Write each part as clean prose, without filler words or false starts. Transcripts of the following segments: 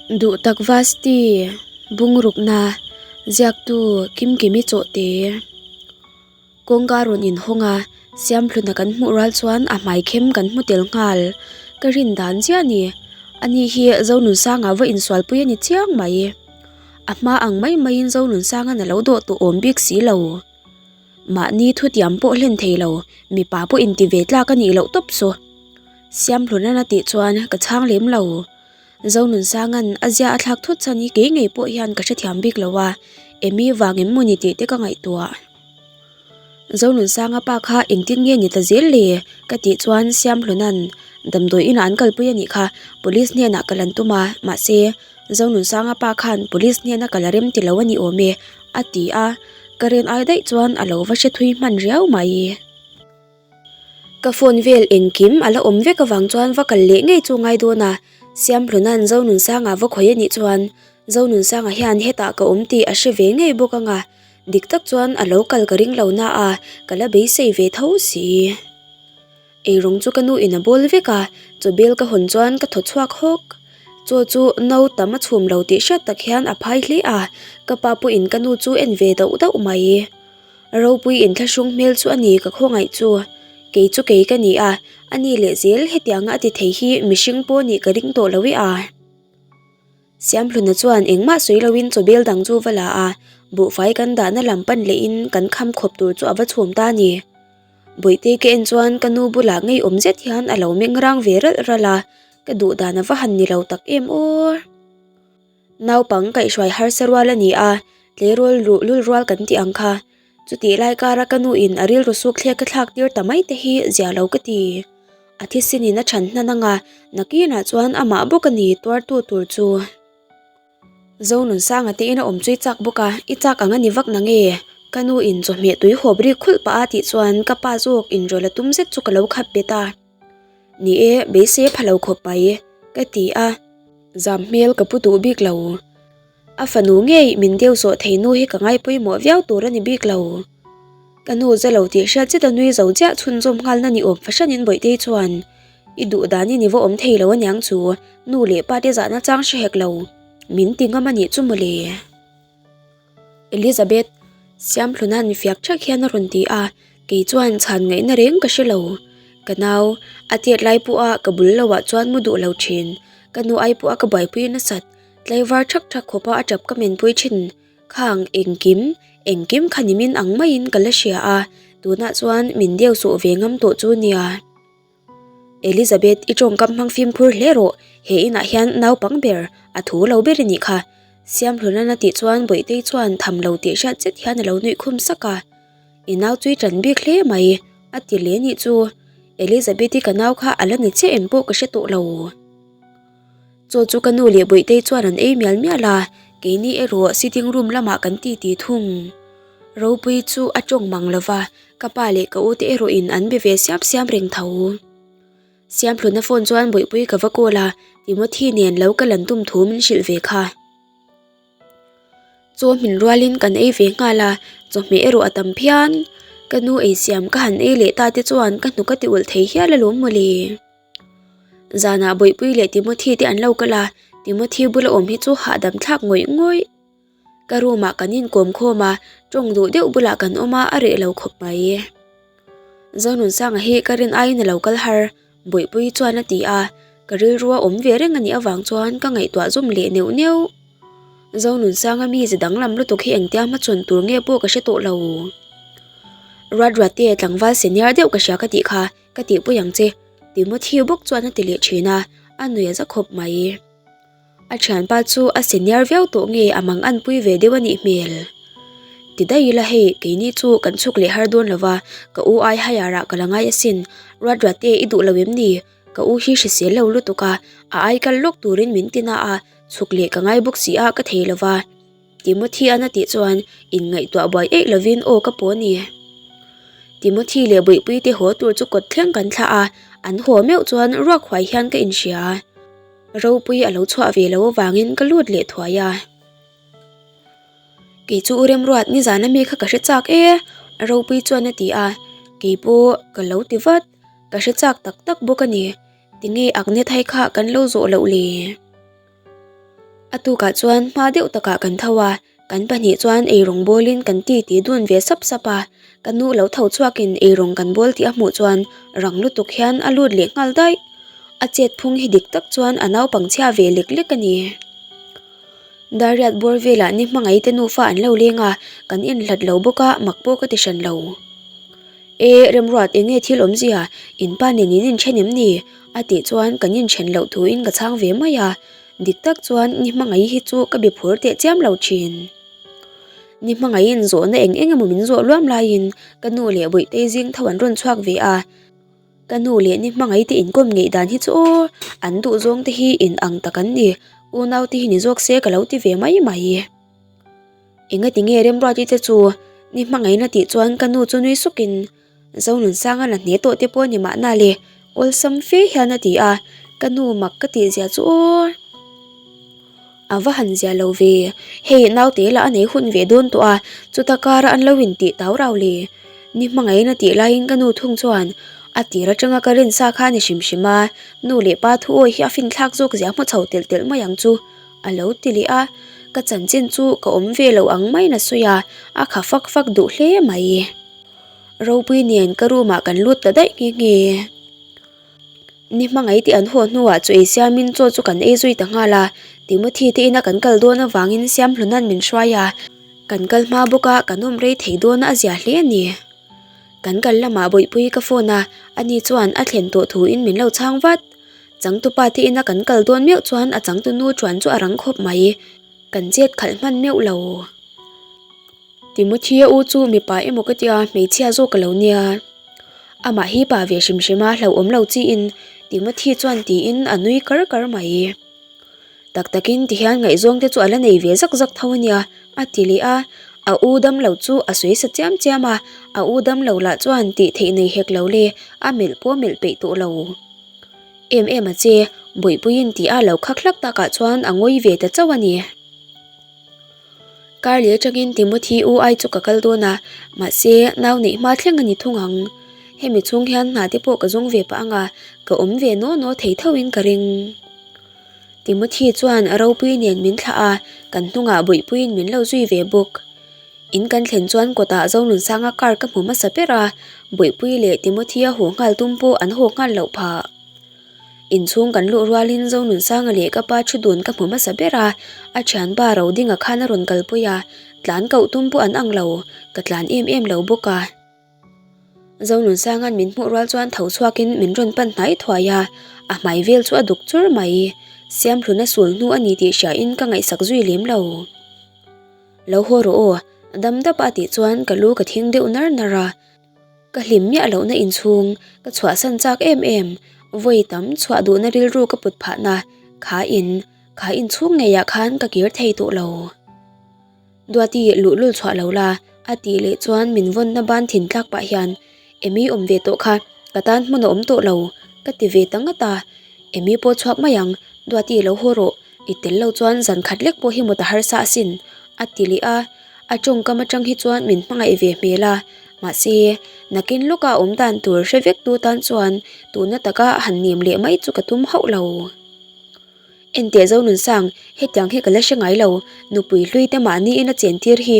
Duhtak Vasti, Bungrukna, Ziaktu Kimkimi Chawhte. Kawngka rawn inhawng a, Siamhluna kan hmuh rual chuan a hmai khem kan hmu tel nghal. Ka rin dan chiah a ni. Ani hi Zonunsanga va insualpui a ni chiang mai. A hma ang mai maiin Zonunsanga'n a lo dawh tawh awm bik si lo. Mahni thutiam pawh hlen thei lo, mipa pawh inti ve tlak a nih loh tawp chu. Siamhlun a tih chuan ka chhang lem lo. Zonunsanga'n a zia a thlak thut chhan hi kei ngei pawh hian ka hrethiam bik lo a, Amy vang em maw ni tih te ka ngaihtuah. Zonunsanga pa kha engtin nge ni ta zel le? ka tih chuan Siamhluna'n damdawi inah an kalpui a nih kha, police hnenah ka lan tum a, mahse Zonunsanga pa khan police hnena ka la rem ti lo a ni awm e a ti a, ka rin ai daih chuan a lo va hre thui hman riau mai. Ka phone vel engkim a la awm vek avang chuan va kal leh ngei chu ngai dawn a, Siamhluna'n Zonunsanga va khawi a nih chuan Zonunsanga hian hetah ka awm tih a hre ve ngei bawk ang a, dik tak chuan a lo kal ka ring lo na a, ka la beisei ve tho si. Eirawng chu ka nu in a bawl vek a, chaw bel ka hawn chuan ka thaw chhuak hawk. Chaw chu no tam a chhum lo tih hriat tak hian a phai hle a, ka pa pawhin ka nu chu en ve dauh dauh mai. Ropui inthlahrung hmel chu a ni ka khawngaih chu. Kei chu kei ka ni a, a ni leh zel hetianga a ti thei hi mihring pawh nih ka ring tawh lo i a. Siamhluna chuan engmah sawi loin chaw bel dang chu va la a, buhfai kan dahna lam pan lehin kan kham khawp tur chu a va chhum ta a ni. Bawihte ka en chuan ka nu bulah ngeiawm zet hian a lo meng rang ve ralh ralh a, ka duh dan a va han ni lo tak em aw. Naupang kaihhruai harsa rual a ni a, tleirawl luh lul rual kan tih ang kha. Chutih lai kara ka nu in a rilru suk thlek ka thlak tir ta mai te hi zia lo ka ti. A thisen in a chhan hnan anga nakinah chuan amah bawk a ni tuartu tur chu. Zonunsanga te in a awm chu i chak bawk a, i chak ang a ni vak na nge? Ka nu in chawhmeh tui hawp rik khulh pah a tih chuan ka pa zawk in rawlh a tum zet chu ka lo khap bet a. Ni e, beisei a pha lo khawp mai, ka ti a. Zam hmel ka pu duh bik lo. A fanu ngei min deu zawh thei nu hi ka ngai pawimawh viau tur a ni bik lo. Ka nu za lo tih hriat zet a nui zo chiah chhunzawm nghalna ni awm fahranin Bawihtei chuan, I duh dan i ni va awm thei lo aniang chu, nu leh pa te zahna chang hre hek lo, min ti ngam a nih chu mawle. Elizabeth, Siamhluna'n fiak ṭhak hian a rawn ti a, kei chuan chhan ngaihna reng ka hre lo. Ka nau, a tiat lai pawha ka bul loah chuan mu duh lo ṭhin, ka nu ai pawha ka buaipui nasat, tlaivar ṭhak ṭhak khawpa a ṭap ka menpui ṭhin. Khang engkim, engkim kha nimin ang maiin ka la hria a, tunah chuan min deu suh ve ngam tawh chu nia. Elizabeth, i tawngkam hmang fimkhur hle rawh, he inah hian naupang ber, a thu lo ber i nih kha. Siamhlun a tih chuan Bawihtei chuan tham lo tih hriat zet hian a lo nuih khum sak a. I nau chu i ṭan bik hle mai, a ti leh nih chu. Elizabeth-i ka nau kha a la ni chiah em pawh ka hre tawh lo. Chaw chu ka nu leh Bawihtei chuan an ei mial mial a, keini erawh sitting room lamah kan ti ti thung. Ropui chu a tawng mang lo va, ka pa leh ka u te erawhin an be ve siam siam reng tho. Siamhluna phone chuan Bawihpui ka va call a, Timothy nen lo ka lan tum thu min hrilh ve kha. Chaw hmin rualin kan ei ve nghal a, chawhmeh erawh a tam phian. Ka nu eisiam ka han ei leh ta te chuan ka hnuk a ti ulh thei hial alawm mawle. Zanah Bawihpui leh Timothy te an lo kal a, Timothy bula awm hi chu hahdam thlak ngawih ngawih. Ka room ah kan inkawm khawm a, tawng duh deuh bulah kan awm a, a reh lo khawp mai. Zonunsanga hi ka rin aiin a lo kal har, Bawihpui chuan a ti a, ka rilrua awm ve reng a nih avang chuan ka ngaihtuah zawm leh neuh neuh. Zonunsanga mize danglam lutuk hi engtia hmachhawn tur nge pawh ka hre tawh lo. Ruat ruat te tlangval senior deuh ka hria ka tih kha. Ka tihpui ang che, Timothy bawk chuan a ti leh thin a, a nui a za khawp mai. A thianpa chu a senior viau tawh nge a mang anpui ve deuh a nih hmel. Ti daih ila hei, keini chu kan chhuk leh har dawn lova, ka u ai higher ah ka la ngai asin, ruat ruat te i duh lo em ni? Ka u hi hrisel lo lutuk a, a ai kal lawk turin min ti na a, chhuk leh ka ngai bawk si a ka thei lova. Timothy an a tih chuan inngaihtuah buai eih lovin aw ka pawh a ni. Timothy leh Bawihpui te haw tur chu kawt thleng kan thlah a, an haw meuh chuan ruak huai hian ka inhria. Ropui a lo chhuah ve lo avangin ka lut leh thuai a. Kei chu U Remruat nizan ami kha ka hre chak e, Ropui chuan a ti a, kei pawh ka lo ti vat, ka hre chak tak tak bawk a ni. Tinge Agnes hai kha kan lo zawh loh le? A tukah chuan hma deuh takah kan tho a, kan pahnih chuan eirawng bawlin kan ti ti dun ve sap sap a, ka nu lo tho chhuakin eirawng kan bawl tih a hmuh chuan rang lutuk hian a lut leh nghal daih. A chet phung hi dik tak chuan a naupang chhia ve lek lek a ni. Dariat bawr velah ni hmangaih te nufa an lo leng a, kan inhlat lo bawk a, mak pawh ka ti hran lo. E, Remruat eng nge thil awmzia, in pa nen in inthen em ni? a tih chuan kan inthen loh thuin ka chhang ve mai a, dik tak chuan ni hmangaih hi chu ka be phur teh chiam lo thin. Ni hmangaihin zawhna eng eng emaw min zawh luam laiin ka nu leh Bawihtei zing tho an rawn chhuak ve a, Ka nu leh ni hmangaih te inkawm ngeih dan hi chu aw, an duh zawng te hi in ang tak an ni, unau te hi ni zawk se ka lo ti ve mai mai. Engati nge Remruati te chu ni hmangaihna tih chuan ka nu chu nui sukin Zonunsanga la hne tawh te pawh ni mahna le, awlsam fe hian a ti a, ka nu mak ka tih zia chu aw. A va han zia lo ve, hei naute lah a nei hun ve dawn tawh a, chuta kara an lo intih tau rau le. Ni hmangaihna tih laiin ka nu thung chuan a tir atanga ka rin sa kha a ni hrim hrim a, nu leh pa thu awi hi a finthlak zawk zia hmu chho telh telh mai ang chu a lo ti leh a, ka chanchin chu ka awm ve lo ang maiin a sawi a, a kha fak fak duh hle mai. Ropui nen ka room ah kan lut ta daih nghe nghe. Ni hmangaih tih an haw hnuah chu ei siamin chaw chu kan ei zui ta nghal a, Timothy te ina kan kal dawn avangin Siamhluna'n min hruai a, kan kal hma bawk a kan awm rei thei dawn a zia hle a ni. Kan kal lamah Bawihpui ka phone a, ani chuan a thlen tawh thuin min lo chhang vat. Changtupa te ina kan kal dawn meuh chuan a changtunu chuan chu a rang khawp mai, kan chet khalh hman meuh lo. Timothea u chu mipa emaw ka tia hmeichhia zawk ka lo nia. Amah hi pa ve hrim hrim a hlauhawm lo chiin Timothy chuan tiin a nui kar kar mai. Tak takin tihian ngaihzawng te chu a la nei ve zak zak tho a nia a ti leh a, a u damlo chu a sawi sa chiam chiam a, a u damlo lah chuan tih theih nei hek lo le a melh pawh melh peih tawh lo. Em em a che, Bawihpuiin tih a lo khak hlak takah chuan a ngawi ve ta chauh a ni. Kar leh atangin Timothy u ai chu ka kal dawn a, mahse nau neih hma thleng a ni thung ang. Hemi chhung hian hna te pawh ka zawng ve pah ang a, ka awm ve naw naw thei tho in ka ring. Timothy chuan a ropui nen min thlah a, kan hnungah bawihpuiin min lo zui ve bawk. In kan thlen chuan kawtah Zonunsanga car ka hmu hmasa ber a, bawihpui leh Timothy-a haw nghal tum pawh an haw nghal loh phah. Inchhung kan luh rualin Zonunsanga leh ka pa thu dun ka hmu hmasa ber a, a thianpa Rodinga khan a rawn kalpui a, tlan koh tum pawh an ang lo, ka tlan em em lo bawk a. Zonunsanga'n min hmuh rual chuan tho chhuakin min rawn pan hnai thuai a, a hmai vel chu a duk chur mai. Siamhluna sul hnu a ni tih hriain ka ngaihsak zui lem lo. Lo haw rawh aw, dam dap a tih chuan ka lu ka thing deuh nar nar a. Ka hlim miah lohna inchhung ka chhuahsan chak em em, vawi tam chhuah duhna rilru ka put phahna kha in, kha inchhung ngeiah khan ka kir thei tawh lo. Duati luhlul chhuah lo la, a tih leh chuan min vawnna ban thin tlak pah hian, Emi awm ve tawh kha, ka tan hmun a awm tawh lo, ka ti ve ta ngat a, Emi pawh chhuak mai ang, Duati lo haw rawh, I tel lo chuan zan khat lek pawh hi mut a harsa asin, a ti leh a. A tawngkam atang hi chuan min hmangaih ve hmel a, mahse, nakin lawka awm dan tur hre vek tu tan chuan tuna taka han nem leh mai chu ka tum hauh lo. Enteh Zonunsang, hetiang hi ka la hre ngai lo, nupui hlui te mahniin a chen tir hi,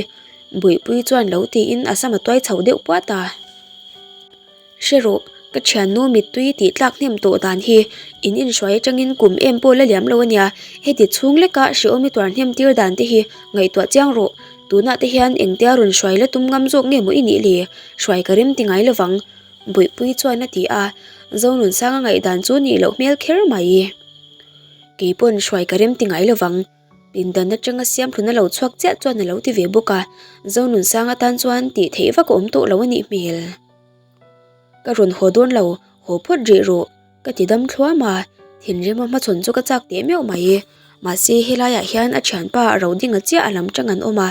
Buihpui chuan lo tiin a sam a tuai chho deuh puat a. Hre rawh, ka thiannu mittui tih tlak hnem tawh dan hi in inhruai atangin kum em pawh la liam lo ania, heti chhung leka hrehawm i tuar hnem tir dan te hi ngaihtuah chiang rawh, tunah te hian engtia rawn hruai la tum ngam zawk nge maw i nih le, hruai ka rem ti ngai lovang, Bawihpui chuan a ti a, Zonunsanga ngaihdan chu nih loh hmel kher mai. Keipawn hruai ka rem ti ngai lovang. Pindan atanga siamhlun a lo chhuak chiah chuan a lo ti ve bawk a, Zonunsanga tan chuan tih theih vak a awm tawh lo a nih hmel. Ka rawn haw dawn lo, haw phawt rih rawh, ka ti dam thluam a, thinrim a hmachhawn chu ka chak teh meuh mai. Mahse helaiah hian a thianpa a ro ding a chiah a lam tang an awm a,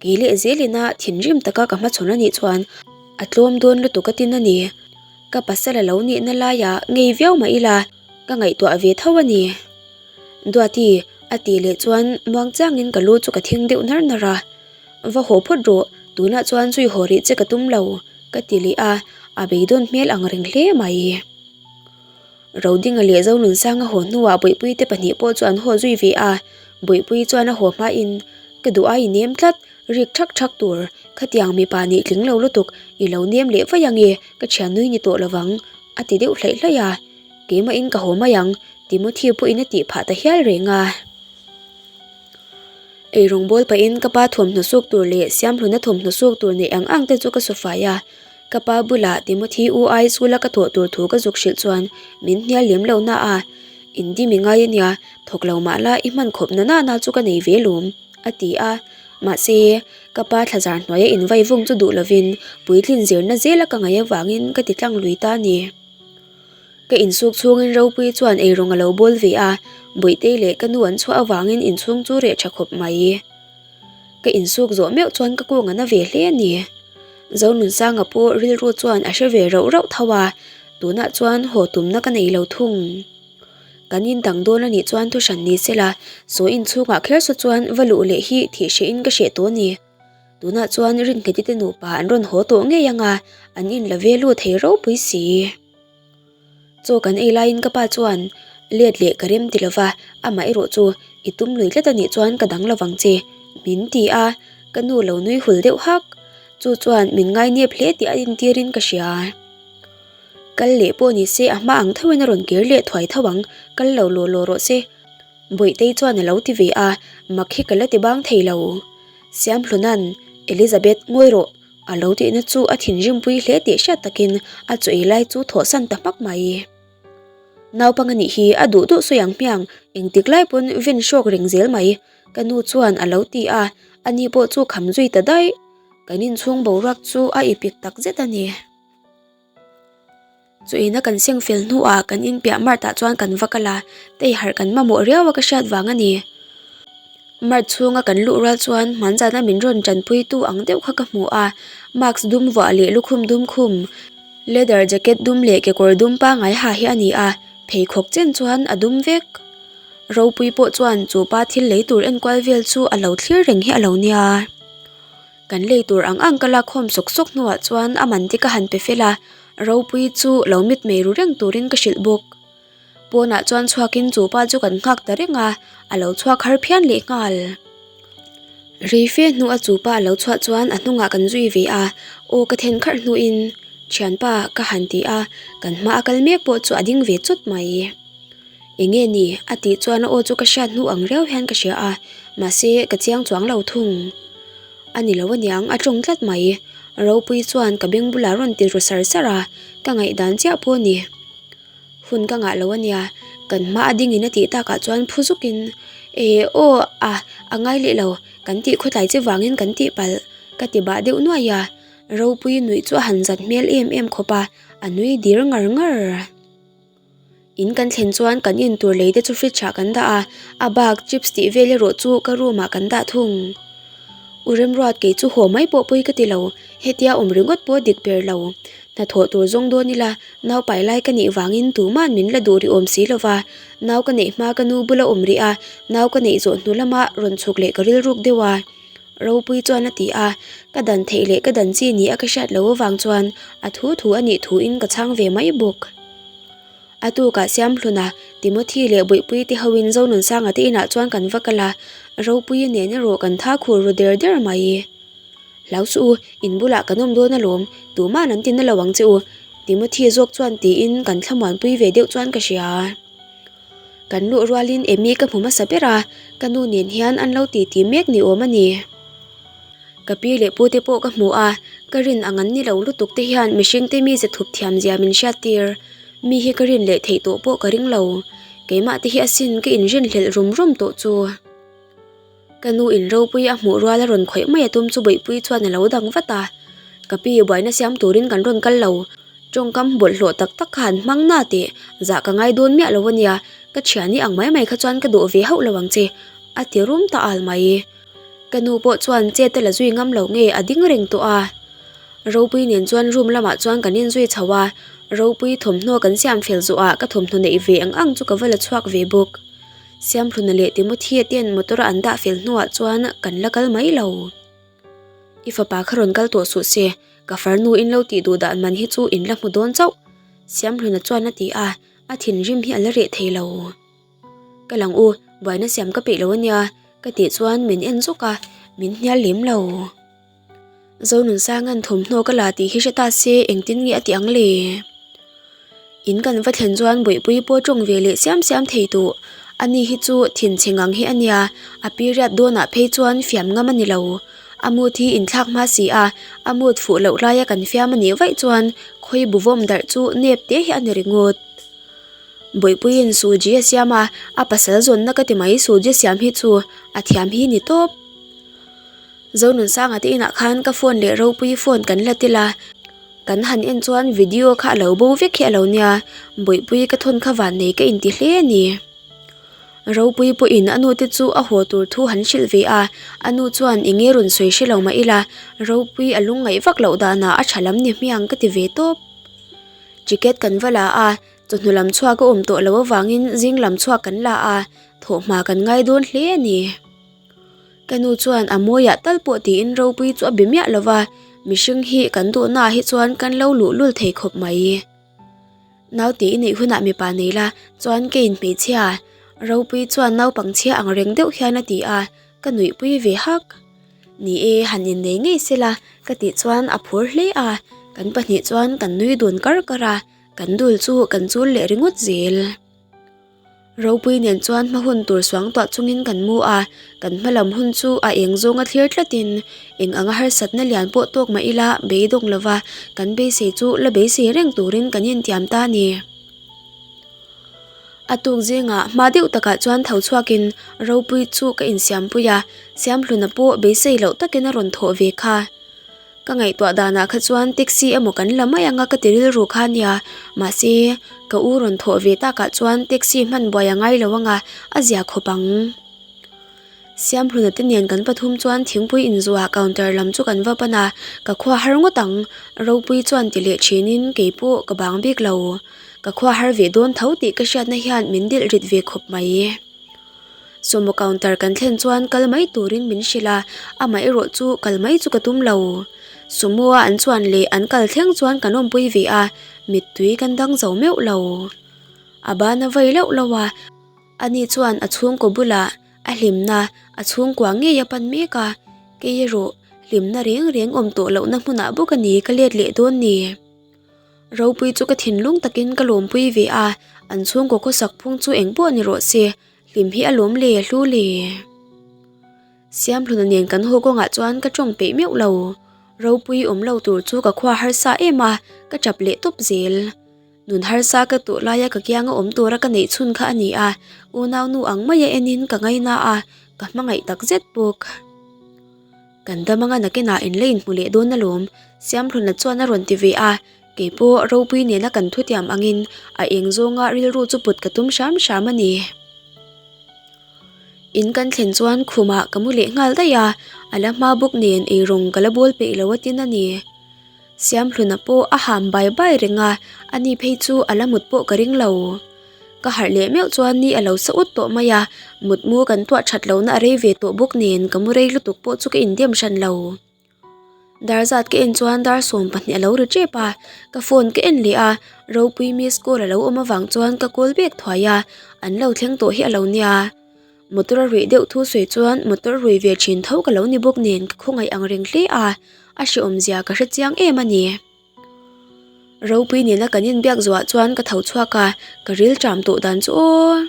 kei leh zelina thinrim taka ka hmachhawn a nih chuan a tlawm dawn lutuk a tin a ni. Ka pasal a lo nihna laiah ngei viau mah ila ka ngaihtuah ve tho a ni. Duati, a tih leh chuan muangchangin ka lu chu ka thing deuh nar nar a. Va haw phawt rawh, tunah chuan zui haw rih che ka tum lo, ka ti leh a, a beidawn hmel ang reng hle mai. Rodinga leh Zonunsanga haw hnuah Bawihpuite pahnih pawh chu an haw zui ve a, Bawihpuii chuan a haw hmain, Ka duh ai i nem tlat, rik thak thak tur, khatiang mipa nih tling lo lutuk, i lo nem leh vaih ange, ka thiannui ni tawh lovang, a ti deuh hlaih hlaih a. Keimahin ka haw mai ang, Timothy pawhin a tih phah ta hial reng a. Eirawng bawl pahin ka pa thawmhnaw suk tur leh Siamhluna thawmhnaw suk tur neih ang ang te chu ka sawfai a, ka pa bulah Timothy u ai school a ka thawh tur thu ka zuk hrilh chuan min hnial lem lo na a, Indi mi ngai ania, thawk lo mah la i hman khawp na nana chu ka nei ve lawm, a ti a, mahse ka pa thlazar hnuaia invai vung chu duh lovin puitlin zirna zela ka ngaih avangin ka ti tlang lui ta a ni. Ka insuk chhungin Ropuii chuan eirawng a lo bawl ve a, Bawihtei leh ka nu an chhuah avangin inchhung chu reh tha khawp mai. Ka insuk zawh meuh chuan ka kung a na ve hle a ni. Zonunsanga pawh rilru chuan a hre ve rauh rauh tho a, tunah chuan haw tumna ka nei lo thung. Kan indang dawn a nih chuan thu hran ni sela, saw inchhungah kher saw chuan va luh leh hi thih hrehin ka hreh tawh a ni. Tunah chuan Rinhleti te nupa an rawn haw tawh ngei ang a, an inla ve lut thei ropui si. Chaw kan ei laiin ka pa chuan let leh ka rem ti lova, amah erawh chu i tum lui tlat a nih chuan ka dang lovang che, min ti a, ka nu lo nui hul deuh hak. Chu chuan min ngai nep hle tih a intirin ka hria. Kal leh pawh ni se a hma ang thoin a rawn kir leh thuai tho ang, kal lo law law rawh se. Bawihtei chuan a lo ti ve a, mak hi ka la ti bang thei lo. Siamhluna'n, Elizabeth, ngawi rawh, a lo tihna chu a thinrimpui hle tih hriat takin a chaw ei lai chu thawhsan ta hmak mai. Naupang a nih hi a duh duh sawi ang hmiang, engtik lai pawn ven hrawk reng zel mai, ka nu chuan a lo ti a, ani pawh chu kham zui ta daih. Kan inchhung boruak chu a ipik takzet a ni. Chuina kan seng fel hnuah kan inpiah mart ah chuan kan va kal a, tei harh kan mamawh riau a ka hriat vang a ni. Mart chhunga kan luh rual chuan hmanzana min rawn tanpui tu ang deuh kha ka hmu a, mask dum vuah leh lukhum dum khum, leather jacket dum leh kekawr dum pangngai ha hi a ni a, pheikhawk chen chuan a dum vek. Ropui pawh chuan chu pa thil lei tur enkual vel chu a lo thlir reng hi a lo nia. Kan lei tur ang ang ka lak khawm sawk sawk hnuah chuan a man te ka han pe fel a, Ropuii chu lo mit mei ru reng turin ka hrilh bawk. Pawnah chuan chhuakin chu pa chu kan nghak ta reng a, a lo chhuak har phian leh nghal. Rei fe hnua chu pa a lo chhuah chuan a hnungah kan zui ve a, aw ka then kharh hnuin thianpa ka han ti a, kan hma a kal mek pawh chu a ding ve chawt mai. Eng nge ni? a tih chuan a aw chu ka hriat hnu ang riau hian ka hria a, mahse ka chiang chuang lo thung. A ni lo aniang a tawng tlat mai. Ropui chuan ka beng bulah rawn ti ru sar sar a, ka ngaihdan chiah pawh a ni. Hun ka ngah lo ania, kan hma a dingin a tih takah chuan phu zukin, E aw a, a ngai leh lo, kan tih khawtlai che vangin kan tih palh, ka ti bah deuh nuai a. Ropui nuih chu a han zat hmel em em khawp a, a nui dir ngar ngar. In kan thlen chuan kan in tur lei te chu fridge ah kan dah a, a bak chips tih vel erawh chu ka room ah kan dah thung. U Remruat kei chu haw mai pawh pawi ka ti lo, hetia awm ringawt pawh dik ber lo. Hnathawh tur zawng dawn ila, nau pai lai ka nih vangin tuman min la duh rih awm si lova, nau ka neih hma ka nu bula awm rih a, nau ka neih zawh hnu lama rawn chhuk leh ka rilruk deuh a. Ropui chuan a ti a, ka dan theih leh ka dan chi ni a ka hriat loh avang chuan a thu thu a nih thuin ka chhang ve mai bawk. A tukah Siamhluna, Timothy leh Buihpui te hoin Zonunsanga te inah chuan kan va kal a, Ropuii nen erawh kan tha khur ru der der mai. Hlau suh u, in bulah kan awm dawn alawm, tuman an ti na lo ang che u, Timothy zawk chuan tiin kan thlamuanpui ve deuh chuan ka hria. Kan luh rualin Amy ka hmu hmasa ber a, ka nu nen hian an lo titi mek ni awm a ni. Ka pi leh pu te pawh ka hmu a, ka rin ang an ni lo lutuk te hian mihring te mize thup thiam zia min hriat tir. Mi hi ka rin leh theih tawh pawh ka ring lo. Keimah te hi asin ka inrinhlelh rum rum tawh chu. Ka nu in ropui a hmuh rual a rawn khawih mai a tum chu Bawihpui chuan a lo dang vat a. Ka pi buaina siam turin kan rawn kal lo. Tawngkam bawlhhlawh tak tak kha han hmang na teh, zah ka ngai dawn miah lo a nia, ka thiani ang mai mai kha chuan ka dawh ve hauh lo ang che, a ti rum ta al mai. Ka nu pawh chuan chet a la zui ngam lo nge a ding reng tawh a. Ropui nen chuan room lamah chuan kan inzui chho a, Ropui thawmhnaw kan siam fel zawhah ka thawmhnaw neih ve ang ang chu ka va la chhuak ve bawk. Siamhluna leh Timothy-a ten motor a an dah fel hnuah chuan kan la kal mai lo. I fapa kha rawn kal tawh suh se, ka farnu in lo tih duh dan man hi chu in la hmu dawn chauh, Siamhluna chuan a ti a, a thinrim hi a la reh thei lo. Ka lang u, Buaina siam ka peih lo ania ka tih chuan min en zawk a, min hnial lem lo. Zonunsanga'n thawmhnaw ka la tih hi hre ta se engtin nge a ti ang le? In kan va thlen chuan Bawihpui pawh tawng ve leh siam siam thei tawh. Ani hi chu thinchhe ngang hi a nia, a period dawnah phei chuan fiam ngam a ni lo. A mood hi inthlak hma si a, a mood fuh loh laia kan fiam a nih vaih chuan khawi buvawm darh chu nep te hi a ni ringawt. Bawihpuiin suji a siam a, a pasal zawnna ka ti mai suji siam hi chu a thiam hi ni tawp. Zonunsanga te inah khan ka phone leh Ropuii phone kan la tel a. Kan han en chuan video kha a lo bo vek hi a lo nia, Bawihpui ka thawn kha van nei ka inti hle a ni. Ropui pawhin a nu te chu a haw tur thu han hrilh ve a, a nu chuan eng nge rawn sawi hre lo mah ila, Ropui a lungngaih vak loh danah a tha lam ni hmiang ka ti ve tawp. Ticket kan va la a, chawhnu lam chhuak a awm tawh loh avangin zing lam chhuak kan la a, thawhhma kan ngai dawn hle a ni. Ka nu chuan a mawiah tal pawh tiin ropui chu a be miah lo va, mihring hi kan duhnaah hi chuan kan lo luh lul thei khawp mai. Naute i neih hunah mipa nei la chuan keiin hmeichhia, ropui chuan naupang chhia ang reng deuh hian a ti a, ka nuihpui ve hak. Ni e, han innei ngei sela ka tih chuan a phur hle a, kan pahnih chuan kan nui dun kar kar a, kan dul chu kan chul leh ringawt zel. Ropui nen chuan hma hun tur suangtuah chungin kan mu a, kan hma lam hun chu a eng zawnga thlir tlatin eng anga harsatna lian pawh tawk mah ila beidawng lova kan beisei chu la beisei reng turin kan intiam ta a ni. A tuk zingah hma deuh takah chuan tho chhuakin Ropui chu ka insiampui a, Siamhluna pawh beisei loh takin a rawn thawh ve kha. Ka ngaihtuah danah kha chuan taxi emaw kan la mai anga ka ti rilru kha ania, mahse ka u rawn thawh ve takah chuan taxi hman buai a ngai lo anga a zia khawp ang. Siamhluna te nen kan pathum chuan thingpui inzuah counter lam chu kan va pan a, ka khua har ngawt ang, ropui chuan ti leh thinin keipawh ka bang bik lo. Ka khua har ve dawn tho tih ka hriatna hian min dilh rit ve khawp mai. Sumo counter kan thlen chuan kal mai turin min hrilh a, amah erawh chu kal mai chu ka tum lo. Sumo a an chuan leh an kal thleng chuan kan awmpui ve a, mittui kan dang zo meuh lo. A ban a vei loh loh a, ani chuan a chhungkaw bulah a hlimna a chhungkua ngei a pan mek a, kei erawh hlimna reng reng awm tawh lohna hmunah bawk a ni ka let leh dawn ni. Ropui chu ka thinlung takin ka lawmpui ve a, an chhungkaw khawsak phung chu eng pawh ni rawh se, hlim hi a lawm le hlu le. Siamhluna nen kan haw kawngah chuan ka tawng peih meuh lo, Ropui awm lo tur chu ka khua harsa em a, ka tap leh tawp zel. Nun harsa ka tuh laia ka kianga awm tura ka neih chhun kha a ni a, unaunu ang maia enin ka ngaina a, ka hmangaih takzet bawk. Kan dam anga nakinah in la inhmu leh dawn alawm, Siamhluna chuan a rawn ti ve a, keipawh ropui nena kan thutiam angin a eng zawnga rilru chu put ka tum hram hram a ni. In kan thlen chuan khumah ka mu leh nghal daih a, a la hma bawk nen eirawng ka la bawl peih lo a tin a ni. Siamhluna pawh a ham bai bai reng a, ani phei chu a la mut pawh ka ring lo. Ka harh leh meuh chuan ni a lo sa ut tawh mai a, mutmu kan tuah that lohna a rei ve tawh bawk nen ka mu rei lutuk pawh chu ka indem hran lo. Dar zat ka en chuan dar 12 a lo ri tep a, ka phone ka en leh a, Ropui miss call a lo awm avang chuan ka call bek thuai a, an lo thleng tawh hi a lo nia. Motor a ruih deuh thu sawi chuan motor rui ve thin tho ka lo ni bawk nen ka khawngaih ang reng hle a, a hrehawm zia ka hre chiang em a ni. Ropui nena kan inbiak zuah chuan ka tho chhuak a, ka ril ṭam tawh dan chu aw.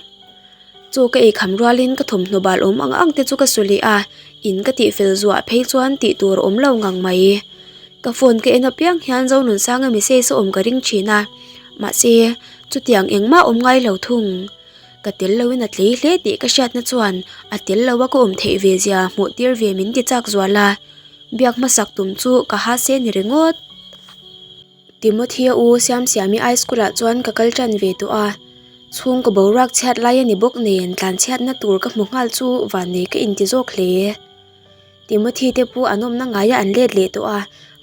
Chaw ka ei kham rualin ka thawmhnaw bal awm ang ang te chu ka su leh a, in ka tihfel zuah phei chuan tih tur a awm lo ngang mai. Ka phone ka en apiang hian Zonunsanga message a awm ka ring thin a, mahse chutiang engmah awm ngai lo thung. Ka tel loin a tlei hle tih ka hriatna chuan a tel loa ka awm theih ve zia hmuh tir ve min ti chak zual a, biak hmasak tum chu ka ha se ni ringawt. Timothea u Siamsiami high school ah chuan ka kal tan ve tawh a, chhungkaw boruak chhiat lai a ni bawk nen tlan chhiatna tur ka hmu nghal chu vannei ka inti zawk hle. Timothy te pawh an awmna ngaia an let leh tawh a,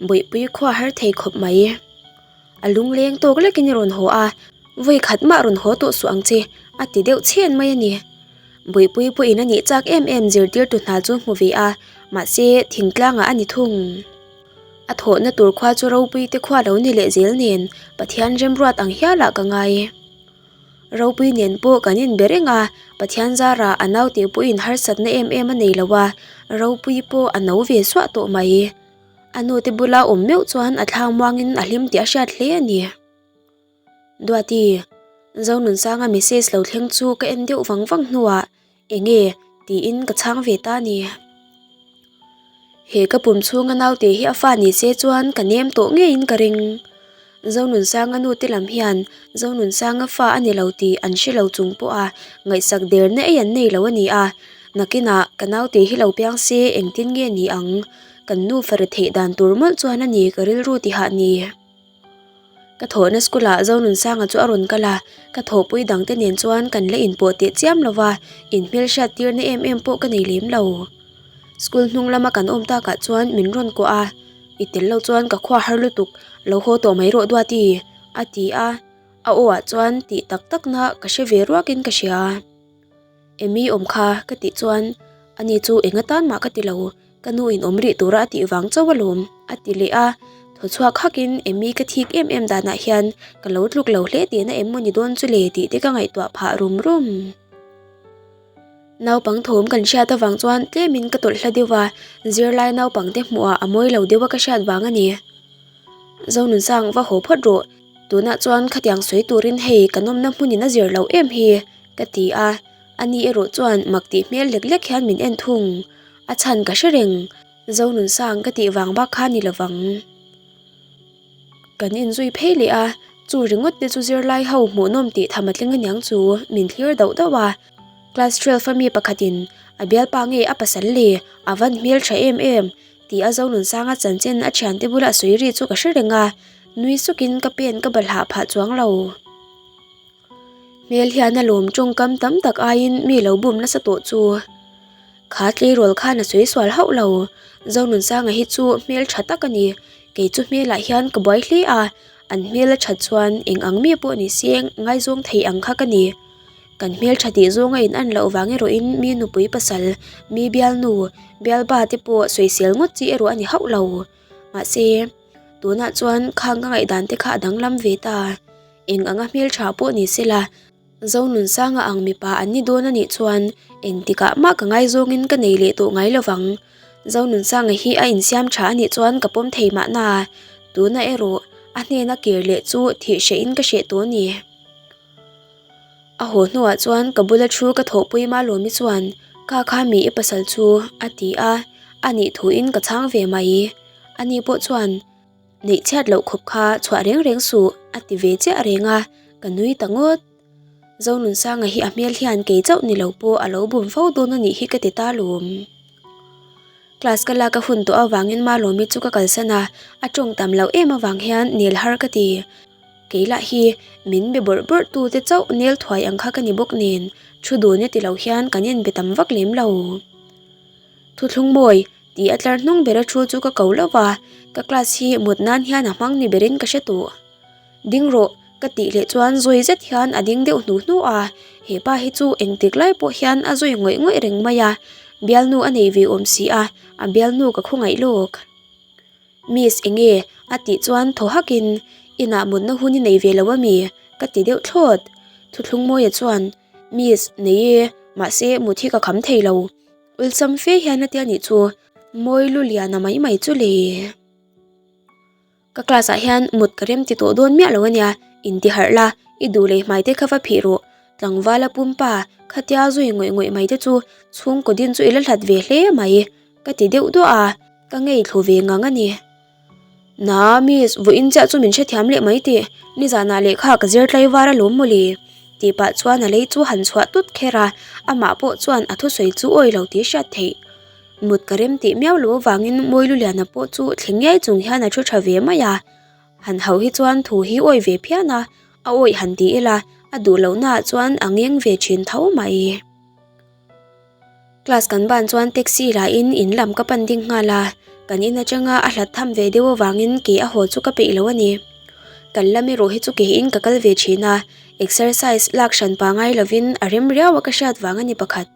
bawihpui khua har thei khawp mai. A lungleng tawk lekin i rawn haw a, vawi khat mah rawn haw tawh suh ang che, a ti deuh chhen mai a ni. Bawihpui pawhin a nih chak em em zirtirtu hna chu hmu ve a, mahse thingtlangah a ni thung. A thawhna tur khua chu ropui te khua lo ni leh zel nen Pathian remruat ang hialah ka ngai. Ropui nen pawh kan inbe reng a, Pathian zarah a naute pawhin harsatna em em a nei lo a, Ropui pawh a no ve suah tawh mai. A nute bula awm meuh chuan a thlang muangin a hlim tih a hriat hle a ni. Duati, Zonunsanga message lo thleng chu ka en deuh vang vang hnuah Enge? tiin ka chhang ve ta a ni. He ka pum chhunga naute hi a fa ni se chuan ka nem tawh ngeiin ka ring. Zonunsanga nu te lam hian Zonunsanga fa a ni lo tih an hre lo chung pawha ngaihsak derna ei an nei lo a ni a. Nakinah ka naute hi lo piang se engtin nge ni ang? Kan nufa ri theih dan tur mawlh chuan a ni ka rilru tihah ni. Ka thawhna school ah Zonunsanga chu a rawn kal a, ka thawhpui dangte nen chuan kan la inpawh teh chiam lo va, inhmelhriat tirna em em pawh ka nei lem lo. School hnung lama kan awm takah chuan min rawn kuah a, I tel lo chuan ka khua har lutuk, lo haw tawh mai rawh Duati, a ti a, a aw ah chuan tih tak tak na ka hre ve ruakin ka hria. Emi awm kha ka tih chuan ani chu eng atan mah ka ti lo, ka nu in awm rih tura a tih vang chauh alawm a ti leh a, thaw chhuak hakin Emi ka thik em em danah hian ka lo tluk lo hle tihna em maw ni dawn chu le tih te ka ngaihtuah phah rum rum. Naupang thawm kan hriat avang chuan tlemin ka tawlh hla deuh a, zirlai naupang te hmuhah a mawi lo deuh a ka hriat vang a ni. Zonunsang va haw phawt rawh, tunah chuan khatiang sawi turin hei ka nawmna hmunin a zir loh em hi. Ka ti a, ani erawh chuan mak tih hmel lek lek hian min en thung. A chhan ka hre reng, Zonunsang ka tih vang bak kha ni lovang. Kan inzui phei leh a, chu ringawt te chu zirlai ho hmuhnawm tih tham a tling aniang chu min thlir dauh dauh a. Class twelve a mi pakhatin a bialpa nge a pasal le, a van hmel tha em em tih a Zonunsanga chanchin a thiante bula a sawi ri chu ka hre reng a, nui sukin ka pen ka balhah phah chuang lo. Hmel hian a lawm tawngkam tam tak aiin mi lo bum nasa tawh chu. Kha tleirawl khan a sawi sual hauh lo. Zonunsanga hi chu hmel tha tak a ni. Kei chu hmelah hian ka buai hle a, an hmel a that chuan eng ang mi pawh ni se ngaizawng thei ang kha ka ni. Kan hmel tha tih zawng a in an loh vang erawhin mi nupui pasal, mi bialnu, bialba te pawh sawisel ngawt chi erawh a ni hauh lo. Mahse, tunah chuan khang ka ngaihdan te kha a danglam ve ta. Eng anga hmeltha pawh ni sela, Zonunsanga ang mipa an ni dawn a nih chuan engtikah mah ka ngaizawngin ka nei leh tawh ngai lovang. Zonunsanga hi a insiam tha a nih chuan ka pawm thei mahna, tuna erawh a hnena kir leh chu thih hrehin ka hreh tawh a ni. A haw hnuah chuan ka bula thu ka thawhpui Malawmi chuan, Ka kha mi i pasal chu, a ti a, a nih thuin ka chhang ve mai. Ani pawh chuan. Neih chhiat loh khawp kha chhuah reng reng suh a ti ve chiah reng a, ka nui ta ngawt. Zonunsanga hi a hmel hian kei chauh ni lo pawh a lo bum fo dawn a nih hi ka ti ta lawm. Class ka lak a hun tawh avangin Malawmi chu ka kalsan a, a tawng tam loh em avang hian nel har ka ti. Kei lah hi min be bawrh bawrh tu te chauh nel thuai ang kha ka ni bawk nen, thu dun e ti lo hian kan inbe tam vak lem lo. Thuthlung mawi Tih a tlar hnung bera thu chu ka ko lo va, ka class hi mut nan hian a hmang ni berin ka hre tawh. Ding rawh, ka tih leh chuan zui zet hian a ding deuh hnu hnu a, hepa hi chu engtik lai pawh hian a zui ngawih ngawih reng mai a, bialnu a nei ve awm si a, a bialnu ka khawngaih lawk. Miss enge? a tih chuan thaw hakin, Inah mutna hun i nei ve lo ami? ka ti deuh thlawt. Thuthlungmawia chuan, Miss, nei e, mahse mut hi ka kham thei lo. Awlsam fe hian a tia nih chu mawi lu lian a mai mai chu le. Ka class ah hian mut ka rem ti tawh dawn miah lo ania, inti harh la, i duh leh hmai te kha va phih rawh. Tlangvala pumpa khatia zui ngawih ngawih mai te chu chhungkaw din chu i la hlat ve hle mai ka ti deuh duah a, ka ngei thlu ve ngang a ni. Na, miss, vawiin chiah chu min hrethiam leh mai tih, nizanah lehkha ka zir tlai var alawm mawle, tih pah chuan a lei chu han chhuah tut kher a, amah pawh chuan a thusawi chu awi lo tih hriat theih. Mut ka rem tih miau lo avangin Mawiluliana pawh chu thleng ngiai chung hian a thu tha ve mai a, han hauh hi chuan thu hi awi ve phian a, a awih han ti ila a duh lohnaah chuan a ngeng ve thin tho mai. Class kan ban chuan taxi lah in in lam ka pan ding nghal a, kan in atanga a hlat tham ve deuh avangin ke a haw chu ka peih lo a ni. Kan lam erawh hi chu ke in ka kal ve thin a, exercise lak hran pangai lovin a rem riau a ka hriat vang a ni pakhat.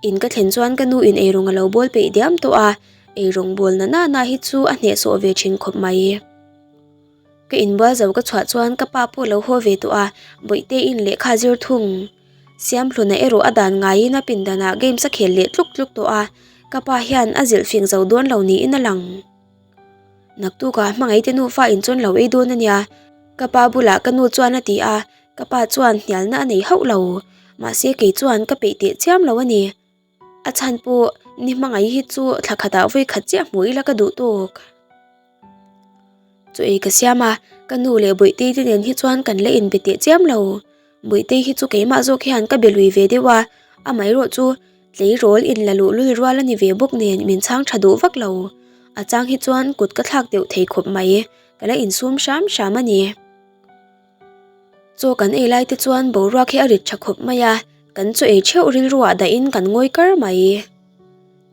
In ka thlen chuan ka nu in eirawng a lo bawl peih diam tawh a, eirawng bawl na na na hi chu a hnehsawh ve thin khawp mai. Ka inbual zo ka chhuah chuan ka pa pawh lo haw ve tawh a, Bawihteiin lehkha a zir thung. Siamhluna erawh a dan ngaiin a pindanah games a khel leh tluk tluk tawh a, ka pa hian a zilh fing zo dawn lo niin a lang. Naktukah hmangaihte nufa inchawn lo ei dawn a nia, ka pa bulah ka nu chuan a ti a, ka pa chuan hnialna a nei hauh lo. Mahse kei chuan ka peih teh chiam lo a ni. A chhan pawh ni hmangaih hi chu thla khatah vawi khat chiah hmuh ila ka duh tawk. Chu ei ka siam a, ka nu leh Bawihtei te nen hi chuan kan la inbe teh chiam lo. Bawihtei hi chu keimah zawk hian ka be lui ve deuh a, amaherawh chu tleirawl inla luh lul rual a ni ve bawk nen min chhang tha duh vak lo. A chang hi chuan kut ka thlak deuh thei khawp mai, ka la insum hram hram a ni. Chaw kan ei lai te chuan boruak hi a rit tha khawp mai a, kan chaw ei theuh rilru ah dahin kan ngawi kar mai.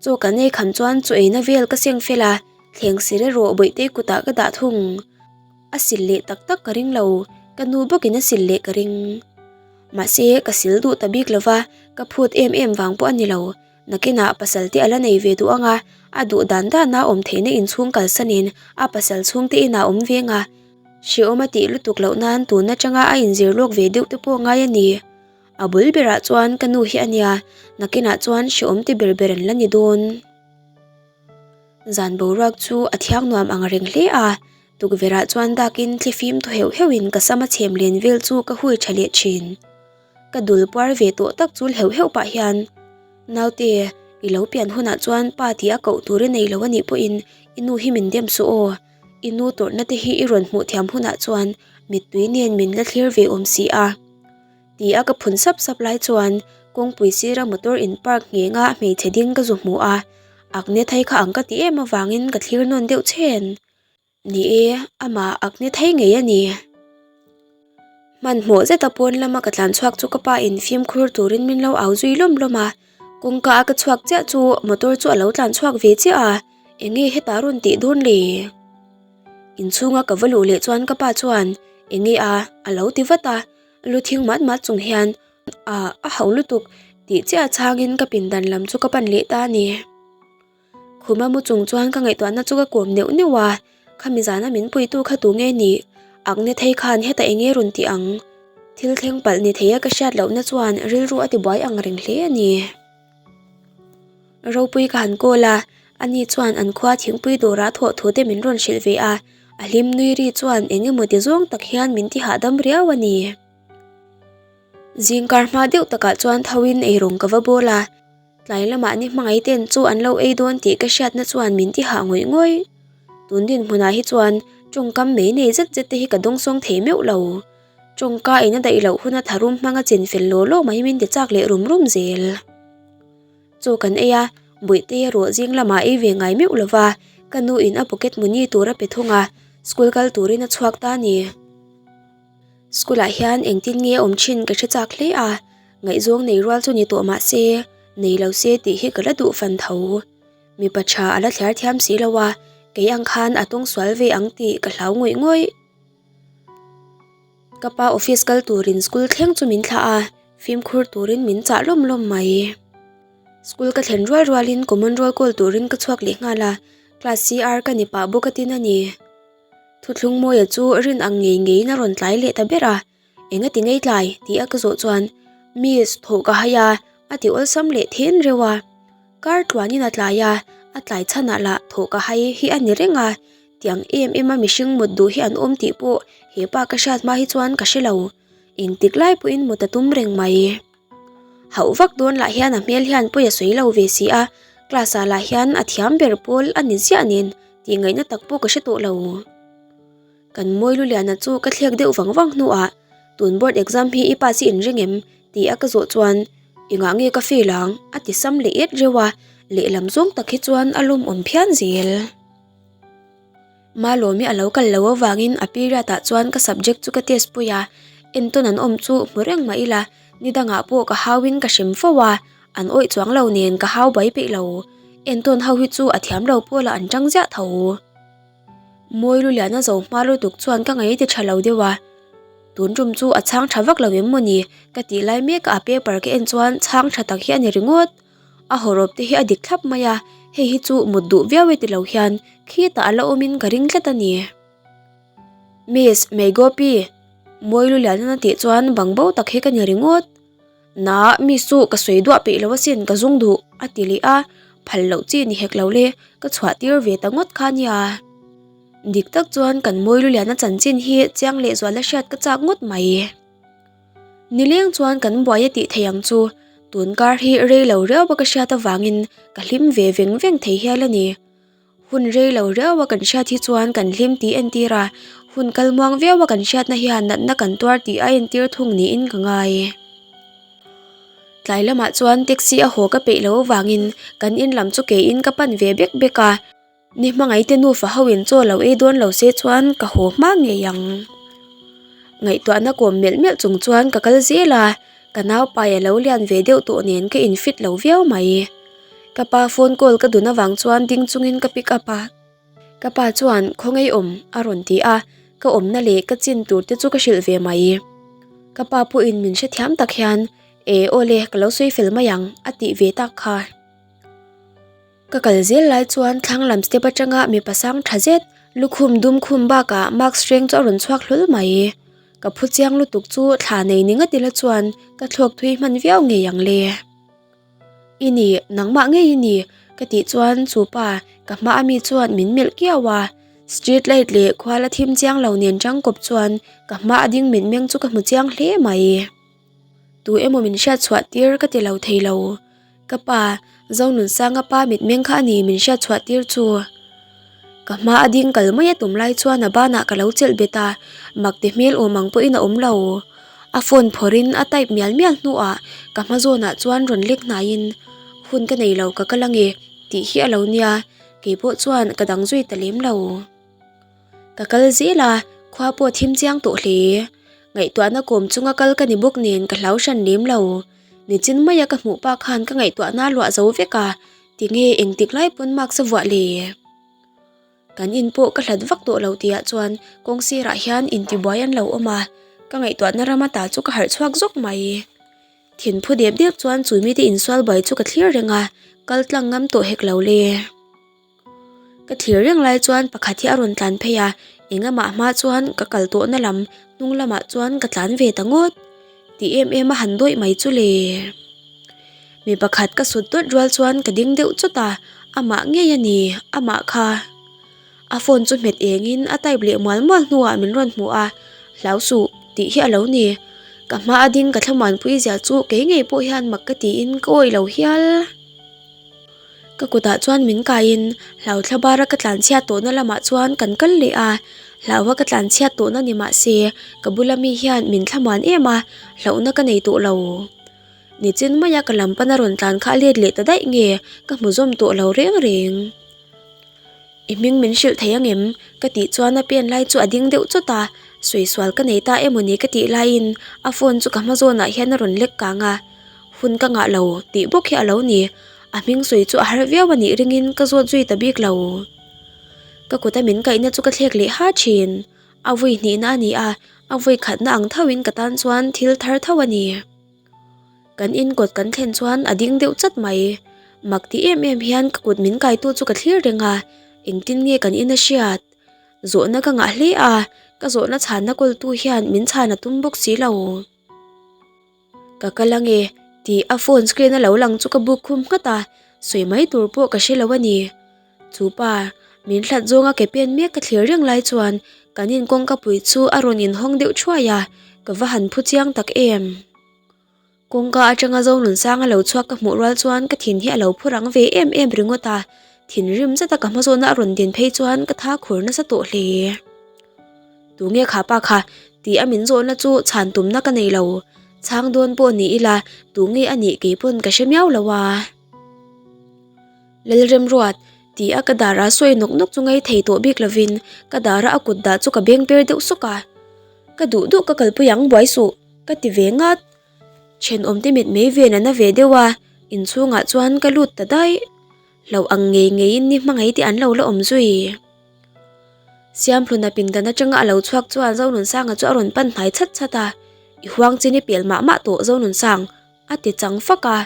Chaw kan ei kham chuan chaw eina vel ka seng fel a, thleng sir erawh Bawihtei kutah ka dah thung. A sil leh tak tak ka ring lo, ka nu bawkin a sil leh ka ring. Mahse ka sil duh ta bik lova, ka phut em em vang pawh a ni lo. Nakinah pasal te a la nei ve duh ang a, a duh dan dana awm theihna inchhung kalsanin a pasal chhungte inah awm veng a. Hrehawm a tih lutuk loh nan tun atanga a inzir lawk ve deuh te pawh ngai a ni. A bul berah chuan ka nu hi a nia, nakinah chuan hrehawm ti ber ber an la ni dawn. Zan boruak chu a thiang nuam ang reng hle a, tukverhah chuan dakin thlifim thaw heuh heuhin ka sam a chhem len vel chu ka hui tha leh thin. Ka dul puar ve tawh tak chul heuh heuh pah hian, Naute, i lo pian hunah chuan pa tih a koh tur i nei lo a nih pawhin i nu hi min dem suh aw. I nu tawrhna te hi i rawn hmuh thiam hunah chuan mittui nen min la thlir ve awm si a. Ti a ka phun sap sap lai chuan kawngpui sira motor in park ngheng a hmeichhe ding ka zu hmu a, Akne thei kha ang ka ti em avangin ka thlir nawn deuh chhen. Ni e, amah Akne thei ngei a ni. Hmanhmawh zeta pawn lama ka tlan chhuak chu ka pa in fimkhur turin min lo au zui lawm lawm a, kawngka a ka chhuak chiah chu motor chu a lo tlan chhuak ve chiah a, enge hetah rawn tih dawn le? Inchhunga ka va luh leh chuan ka pa chuan enge a a lo ti vat a, lu thing mat mat chung hian ah a hauh lutuk tih chiah chhangin ka pindan lam chu ka pan leh ta a ni. Khuma mu chung chuan ka ngaihtuahna chu ka kawm neuh neuh a, khami zana min puitu kha tu nge nih? Akne thei khan heta eng nge rawn tih ang? Thil thleng palh ni theia ka hriat lohna chuan rilru a tibuai ang reng hle a ni. Ropui ka han call a, ani chuan an khua thingpui dawrah thawh thu te min rawn hrilh ve a, a hlim nui ri chuan eng emaw ti zawng tak hian min ti hahdam riau a ni. Zingkar hma deuh takah chuan thoin eirawng ka va bawl a. Tlai lamah ni hmangaih ten chu an lo ei dawn tih ka hriatna chuan min ti hah ngawih ngawih. Tun dinhmunah hi chuan tawngkam mei nei zet zet te hi ka dawngsawng thei meuh lo. Tawngka in a daih loh huna tharum hmanga chin fel law law mai min ti chak leh rum rum zel. Chaw kan ei a, Bawihte erawh zing lamah ei ve ngai meuh lo va, ka nu in a pocket money tur a pe thung a, school kal turin a chhuak ta a ni. School ah hian engtin nge a awm thin ka hre chak hle a, Ngaihzawng nei rual chu ni tawh mah se, nei lo se tih hi ka la duh fan tho. Mipa tha a la thliar thiam si lo a, kei ang khan a tawng sual ve ang tih ka hlau ngawih ngawih. Ka pa office kal turin school thleng chu min thlah a, fimkhur turin min chah lawm lawm mai. School ka thlen rual rualin common roll call turin ka chhuak leh nghal a, class CR ka ni pah bawk atin a ni. Thuthlung Mawia chu rin ang ngei ngeiin a rawn tlai leh ta ber a. Enga ti ngei tlai? tih a ka zawh chuan Miss thawh ka hai a, a ti awlsam leh then reuh a. Kar tluanin a tlai a, a tlai chhanah lah thawh ka hai hi a ni reng a. Tiang em em a mihring mut duh hi an awm tih pawh he pa ka hriat hma hi chuan ka hre lo. Engtik lai pawhin mut a tum reng mai. Hauh vak dawn lah hian a hmel hian pawi a sawi lo ve si a, class ah lah hian a thiam ber pawl a ni ziah nen tih ngaihna tak pawh ka hre tawh lo. Kan mawi Luliana chu ka thlek deuh vang vang hnuah tun board exam hi i pass i inring em? tih a ka zawh chuan engah nge ka fail ang? a ti sam leh et reuh a, lehlam zawng tak hi chuan a lawmawm phian zel. Malawmi a lo kal lo avangin a period ah chuan ka subject chu ka test pui a, entawn an awm chu hmu reng mah ila ni dangah pawh ka hauin ka hrem fo a, an awih chuang lo nen ka hau bai peih lo. Entawn ho hi chu a thiam lo pawlah an tang ziah tho. Mawi Luliana zo hma lutuk chuan ka ngaih ti tha lo deuh a, tun tum chu a chhang tha vak lo em maw ni ka tih lai mek a paper ka en chuan chhang tha tak hi a ni ringawt. A hawrawp te hi a dik thlap mai a, hei hi chu mut duh viau e ti lo hian khitah a la awmin ka ring tlat a ni. Miss Meigopi, Mawilulianan a tih chuan bang bo tak hi ka ni ringawt. Naa, miss chu ka sawi duah peih lo asin ka zung duh, a ti leh a, phal loh chi ni hek lo le, ka chhuah tir ve ta ngawt kha nia. Dik tak chuan kan Mawiluliana chanchin hi chiang lehzuala hriat ka chak ngawt mai. Nileng chuan kan buai a tih thei ang chu, tun kar hi rei lo riau a ka hriat avangin ka hlim ve veng veng thei hial a ni. Hun rei lo riau a kan hriat hi chuan kan hlim tih entir a, hun kal muang viau a kan hriatna hian natna kan tuar tih a entir thung niin ka ngai. Tlai lamah chuan taxi a haw ka peih loh avangin kan in lam chu keiin ka pan ve bek bek a. Ni hmangaihte nufa ho in chaw lo ei dawn lo se chuan ka haw hma ngei ang. Ngaihtuahna kawm melh melh chung chuan ka kal zel a, ka naupai a lo lian ve deuh tawh nen ka in fit lo viau mai. Ka pa phone call ka dun avang chuan ding chungin ka pick up a. Ka pa chuan khawngaih awm a rawn ti a, ka awmna leh ka chin tur te chu ka hrilh ve mai. Ka pa pawhin min hrethiam tak hian, E awle ka lo sawi fel mai ang a tih ve tak kha. Ka kal zel lai chuan thlang lam step atanga mipa sang tha zet lukhum dum khum bakah mask hreng chu a rawn chhuak hlawl mai. Ka phu chiang lutuk chu thla nei ni ngawt ila chuan ka thlawk thui hman viau ngei ang le. I ni, nangmah ngei i ni ka tih chuan chu pa ka hma ami chuan min melh kiau a. Street light leh khua la thim chiang lo nen tangkawp chuan ka hma a ding mitmeng chu ka hmu chiang hle mai. Tu emaw min hriat chhuah tir ka ti lo thei lo. Ka pa, Zonunsanga pa mitmeng kha a ni min hriat chhuah tir chu. Ka hma a ding kal mai a tum lai chuan a banah ka lo chelh bet a, mak ti hmel awm ang pawhin a awm lo. A phone phawrhin a type mial mial hnuah ka hma zawnah chuan rawn lek hnaiin, Hun ka nei lo ka kal ange tih hi a lo nia, keipawh chuan ka dang zui ta lem lo. Ka kal zel a, khua pawh thim chiang tawh hle. Ngaihtuahna kawm chunga kal ka ni bawk nen ka hlau hran lem lo. Nichin maia ka hmuh pa khan ka ngaihtuahna a luah zo vek a, tinge engtik lai pawn mask a vuah le? Kan in pawh ka hlat vak tawh lo tihah chuan kawng sirah hian intibuai an lo awm a, ka ngaihtuahna ram ata chu ka harh chhuak zawk mai. Thinphu dep dep chuan chu mite insual buai chu ka thlir reng a, kal tlang ngam tawh hek lo le. Ka thlir reng lai chuan pakhat hi a rawn tlan phei a, engamah hma chuan ka kal tawhna lam hnung lamah chuan ka tlan ve ta ngawt. Ti em em a han dawih mai chu le. Mi pakhat ka sut dawt rual chuan ka ding deuh chawt a, amah ngei a ni, amah kha. A phone chu hmet engin a type leh mual mual hnuah min rawn hmu a, hlau suh tih hi a lo ni. Ka hma a ding ka thlamuanpui zia chu kei ngei pawh hian mak ka tiin ka awih lo hial. Ka kutah chuan min kaiin hlau thla bara ka tlan chhiat tawhna lamah chuan kan kal leh a, hlauha ka tlan chhiat tawhna ni mah se ka bula mi hian min thlamuan em a, hlauhna ka nei tawh lo. Nichin maia ka lam pana rawn tlan kha a let leh ta daih nge ka hmu zawm tawh lo reng reng. I hming min hrilh thei ang em? Ka tih chuan a pen lai chu a ding deuh chawt a, sawi sual ka nei ta emaw ni ka tih laiin a phone chu ka hma zawnah hian a rawn lek kang a, hun ka ngah lo tih bawk hi a lo ni. A hming sawi chu a har viau a nih ringin ka zawt zui ta bik lo. Ka kuta min kaihna chu ka thlek leh ha thin. A vui hnihna a ni a, a vui khatna ang thoin ka tan chuan thil thar tho a ni. Kan in kawt kan thlen chuan a ding deuh chat mai. Mak ti em em hian ka kut min kaitu chu ka thlir reng a, engtin nge kan in a hriat? Zawhna ka ngah hle a, ka zawhna chhanna kawltu hian min chhan a tum bawk si lo. Ka kal ange tih a phone screen a lo lang chu ka buk khum nghat a, sawi mai tur pawh ka hre lo a ni. Chu pa, min hlat zawnga ke pen mek ka thlir reng lai chuan kan in kawngka pui chu a rawn inhawng deuh thuai a, ka va han phu chiang tak em. Kawngka atanga Zonunsanga lo chhuak ka hmuh rual chuan ka thin hi a lo phu rang ve em em ringawt a, thinrim zeta ka hma zawhna a rawn din phei chuan ka tha khur nasa tawh hle. Tunge kha pa kha? tih a min zawhna chu chhan tumna ka nei lo. Chhang dawn pawh ni ila tunge a nih keipawn ka hre miau lo a. Lalremruat, tih a ka dara sawi nawk nawk chu ngai thei tawh bik lovin ka dara a kut dah chu ka beng per deuh sawk a. Ka duh duh ka kalpui ang buai suh, ka ti ve ngat. Thenawmte mit mei ven a na ve deuh a, inchhungah chuan ka lut ta daih. Hlauh ang ngei ngeiin ni hmangaih te an lo la awm zui. Siamhluna pindan atanga a lo chhuak chuan Zonunsanga chu a rawn pan hnai chhat chhat a, I huang chin i pel mah mah tawh Zonunsang, A ti chang fak a,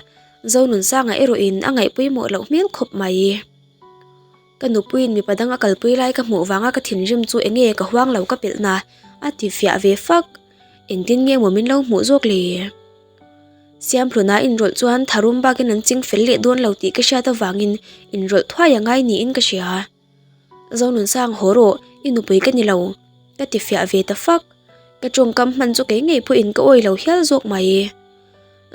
Zonunsanga erawhin a ngaih pawimawh loh hmel khawp mai. Ka nupuiin mipa dang a kalpui lai ka hmuh vanga ka thinrim chu enge ka huang lo ka pelhna a ti fiah ve fak. Engtin nge maw min lo hmuh zawk le? Siamhluna inrawlh chuan tharum bakin an ching fel leh dawn lo tih ka hriat avangin inrawlh thuai a ngai niin ka hria. Zonunsang haw rawh, i nupui ka ni lo, ka ti fiah ve ta fak. Ka tawngkam hman chu kei ngei pawhin ka awi lo hial zawk mai.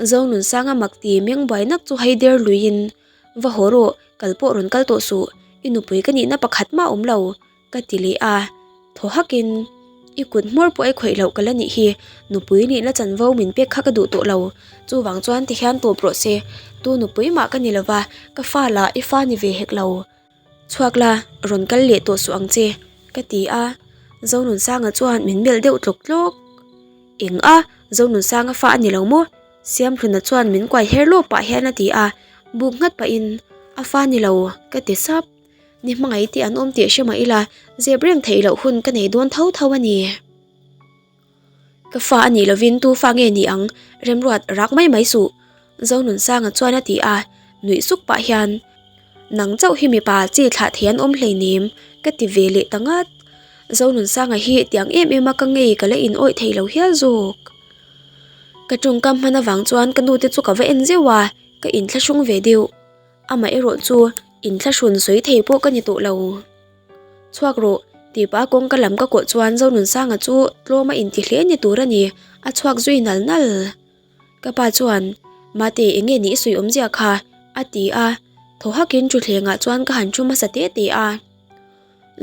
Zonunsanga mak ti meng buai nak chu hai der luiin, Va haw rawh, kal pawh rawn kal tawh suh, i nupui ka nihna pakhat mah a awm lo, ka ti leh a. Thaw hakin, I kut hmawr pawh ei khawih loh ka la nih hi, nupui nihna chanvo min pek kha ka duh tawh lo, chuvang chuan tihian tawp rawh se, tu nupui mah ka ni lova, ka fa lah i fa ni ve hek lo. Chhuak la, rawn kal leh tawh suh ang che, ka ti a. Zonunsanga chuan min melh deuh tlawk tlawk. Eng a, Zonunsanga fa a ni lo maw? Siamhluna chuan min kuai her lawk pah hian a ti a, buk nghat pahin, A fa ni lo, ka ti sap. Ni hmangaih tih an awm tih hre mah ila, zep reng theih loh hun ka nei dawn tho tho a ni. Ka fa a nih lovin tu fa nge ni ang, remruat rak mai mai suh, Zonunsanga chuan a ti a, nuih suk pah hian, Nang chauh hi mipa chi thlah thei an awm hleinem, ka ti ve leh ta ngat. Zonunsanga hi tiang em em a ka ngei ka la in awih thei lo hial zawk. Ka tawngkam hman avang chuan ka nute chu ka va en zeuh a, ka inthlahrung ve deuh. Amah erawh chu inthlahrun sawi thei pawh ka ni tawh lo. Chhuak rawh, tih pah kawngka lam ka kawh chuan Zonunsanga chu tlawm a inti hle ni tur a ni, a chhuak zui nal nal. Ka pa chuan, Mate eng nge nih i sawi awmzia kha? a ti a, thaw hakin thutthlengah chuan ka han thu hmasa te te a.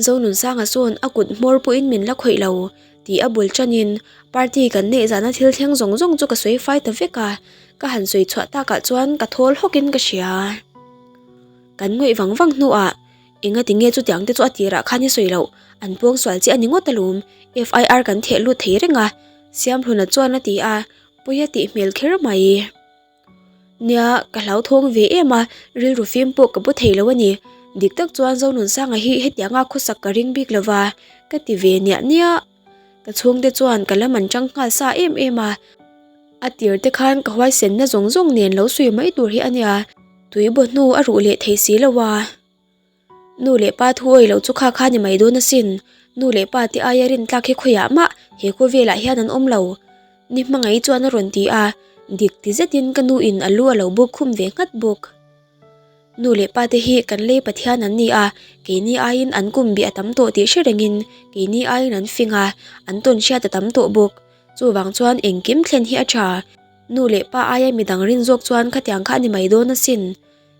Zonunsanga sawn a kut hmawr pawhin min la khawih lo tih a bul tanin party kan neih zana thil thleng zawng zawng chu ka sawi fai ta vek a, ka han sawi chhuah takah chuan ka thawl hawkin ka hria. Kan ngawih vang vang hnuah Enga ti nge chutiang te chu a tirah khan i sawi loh, an puang sual che a ni ngawt alawm, FIR kan theh lut thei reng a, Siamhluna chuan a ti a, pawi a tih hmel kher mai. Nia, ka hlauthawng ve em a, rilru fim pawh ka bu thei lo a ni, dik tak chuan Zonunsanga hi hetianga khawsak ka ring bik lo va, ka ti ve niah niah. Ka chhungte chuan ka lam an chang nghal sa em em a, a tir te khan ka huaisenna zawng zawng nen lo sawi mai tur hi a nia, tui baw hnu a ruh leh thei si lo a. Nu leh pa thu awih loh chu kha kha ni mai dawn asin, nu leh pa te aia rintlak hi khawiah mah he khawvelah hian an awm lo, ni hmangaih chuan a rawn ti a, dik ti zetin ka nu in a lu a lo buk khum ve nghat bawk. Nu leh pa te hi kan lei Pathian an ni a, keini aiin an kum bih a tam tawh tih hre rengin keini aiin an fing a, an tawn hriat a tam tawh bawk. Chuvang chuan engkim thlen hi a tha. Nu leh pa aia midang rin zawk chuan khatiang kha a ni mai dawn asin.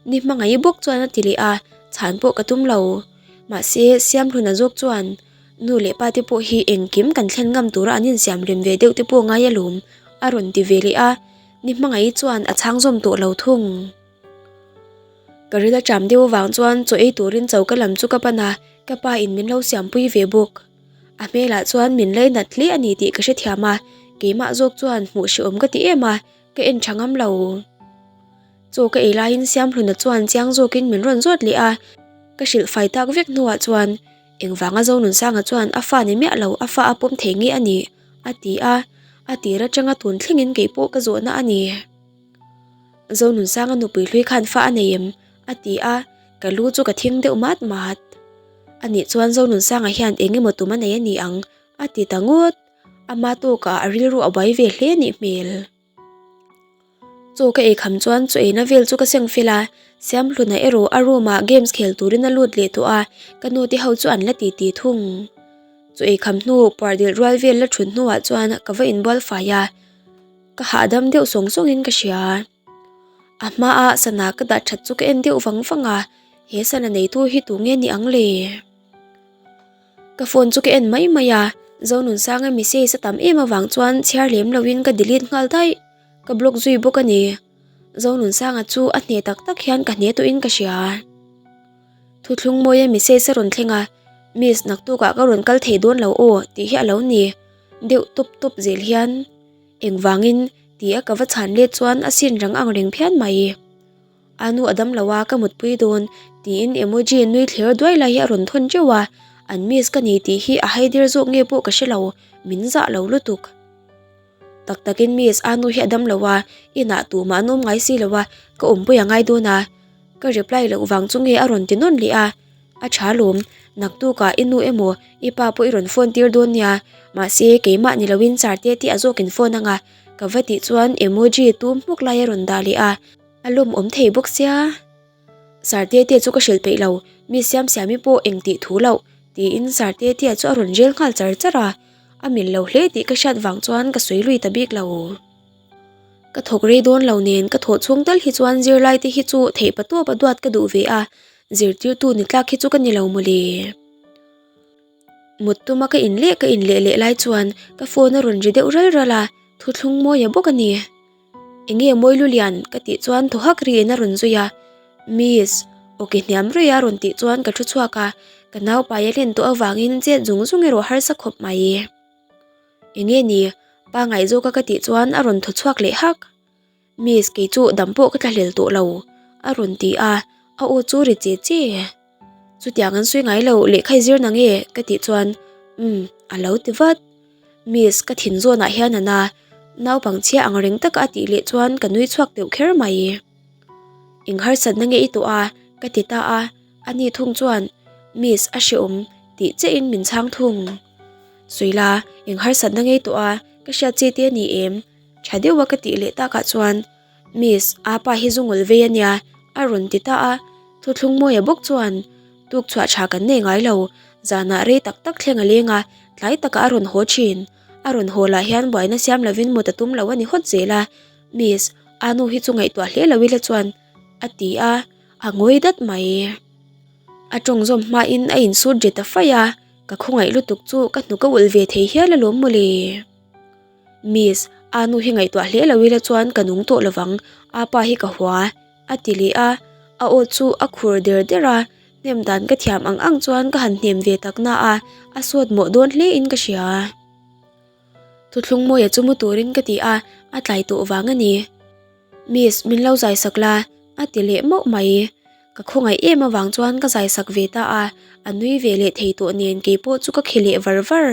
Ni hmangaih bawk chuan a ti leh a, chhan pawh ka tum lo. Mahse, Siamhluna zawk chuan nu leh pa te pawh hi engkim kan thlen ngam tura an insiam rem ve deuh te pawh ngai alawm a rawn ti ve leh a, ni hmangaih chuan a chhang zawm tawh lo thung. Ka ril a ṭam deuh avang chuan chaw ei turin choka lam chu ka pan a, ka pa in min lo siampui ve bawk. A hmelah chuan min lei nat hle a ni tih ka hrethiam a, keimah zawk chuan hmuh hrehawm ka ti em a, ka en ṭha ngam lo. Chaw ka ei laiin Siamhluna chuan chiang zawkin min rawn zawt leh a, ka hrilh fai tak vek hnuah chuan engvanga Zonunsanga chuan a fa ni miah lo a fa a pawm thei nge a nih? a ti a, a tir aṭanga tun thlengin keipawh ka zawhna a ni. Zonunsanga nupui hlui khan fa a nei em? a ti a, ka lu chu ka thing deuh mat mat. Anih chuan Zonunsanga hian eng emaw tum a nei a ni ang, a ti ta ngawt. Ama tawkah a rilru a buai ve hle nih hmel. Chaw ka ei kham chuan chaw eina vel chu ka seng fel a, Siamhluna erawh a room ah games khel turin a lut leh tawh a, ka nu te ho chu an la titi thung. Chaw ei kham hnu puar dilh rual vel la thut hnuah chuan ka va inbual fai a. Ka hahdam deuh sawng sawngin ka hria. A hmaa sana ka dah that chu ka en deuh vang vang a, he sana neitu hi tu nge ni ang le? Ka phone chu ka en mai mai a, Zonunsanga message a tam em avang chuan chhiar lem loin ka delete nghal daih, ka block zui bawk a ni. Zonunsanga chu a hne tak tak hian ka hne tawhin ka hria. Thuthlung mawia message a rawn thleng a, Miss naktukah ka rawn kal thei dawn lo aw tih hi a lo ni deuh tawp tawp zel hian. Engvangin? ti a ka va chhan let chuan a sin rang ang reng phian mai. A nu a dam lo a, ka mutpui dawn tiin emoji nui thler duai lai hi a rawn thawn teuh a, an miss ka ni tih hi a haider zawk nge pawh ka hre lo, min zah lo lutuk. Tak takin miss a nu hi a dam lo a, inah tumah an awm ngai si lo a, ka awmpui a ngai dawn a, ka reply loh vang chu nge a rawn ti nawn leh a. A tha lawm, naktukah i nu emaw i pa pawh i rawn phone tir dawn nia, mahse keimah ni loin Charte tih a zawkin phone anga ka va tih chuan emoji tum hmuk lai a rawn dah leh a, a lawmawm thei bawk sia. Sarte te chu ka hrilh peih lo, mi siam siami pawh eng tih thu loh tiin Sarte te chu a rawn rel nghal char char a, a mil lo hle tih ka hriat vang chuan ka sawi lui ta bik lo. Ka thawk rei dawn lo nen ka thawh chhung tal hi chuan zirlai te hi chu theih pa tawp a duat ka duh ve a, zirtirtu ni tlak hi chu ka ni lo mawle. Mut tuma ka in leh ka in leh leh lai chuan ka phone a rawn ri deuh ral ral a, thuthlung mawi a bawk a ni. Enge mawi lulian ka tih chuan thaw hak riin a rawn zui a, Miss, awki hniam ruih a rawn tih chuan ka thu chhuak a, ka naupai a len tawh avangin chet zung zung erawh harsa khawp mai. Enge ni? Pa ngaihzawka ka tih chuan a rawn thaw chhuak leh hak. Miss kei chu dam pawh ka tla hlel tawh lo a rawn ti a, a aw chu ri che che. Chutiang an sawi ngai lo lehkha i zir nange ka tih chuan umm a lo ti vat. Miss ka thin zawnah hian a na, naupang chhia ang reng taka a tih leh chuan ka nui chhuak deuh kher mai. Eng harsatna nge i tawh a? ka ti ta a, ani thung chuan Miss a hreawm tih chiahin min chhang thung. Suila, eng harsatna ngei tawh a, ka hriat chi te a ni em? Tha deuha ka tih leh takah chuan, Miss, apa hi zu ngawlh vei a nia, a rawn ti ta a. Thuthlung Mawia bawk chuan, Tuk chhuah tha kan nei ngai lo, zanah rei tak tak thleng a leng a, tlai takah a rawn haw thin. A rawn haw lah hian buaina siam lovin mut a tum lo a ni hawt zel a, Miss, a nu hi chu ngaihtuah hle lo ila chuan, a ti a, a ngawi dat mai. A tawng zawm hmain a insut ri ta faih a. Ka khawngaih lutuk chu ka hnuk a ulh ve thei hial alawm mawle. Miss, a nu hi ngaihtuah hle lo ila chuan ka nung tawh lovang, apa hi ka hua, a ti leh a, a aw chu a khur der der a, hnem dan ka thiam ang ang chuan ka han hnem ve tak na a, a sawt mawh dawn hle in ka hria. Thuthlung mawia chu mu turin ka ti a, a tlai tawh vang a ni. Miss, min lo zai sak la, a ti leh mauh mai. Ka khawngaih em avang chuan ka zai sak ve ta a, a nui ve leh thei tawh nen keipawh chu ka khi leh var var.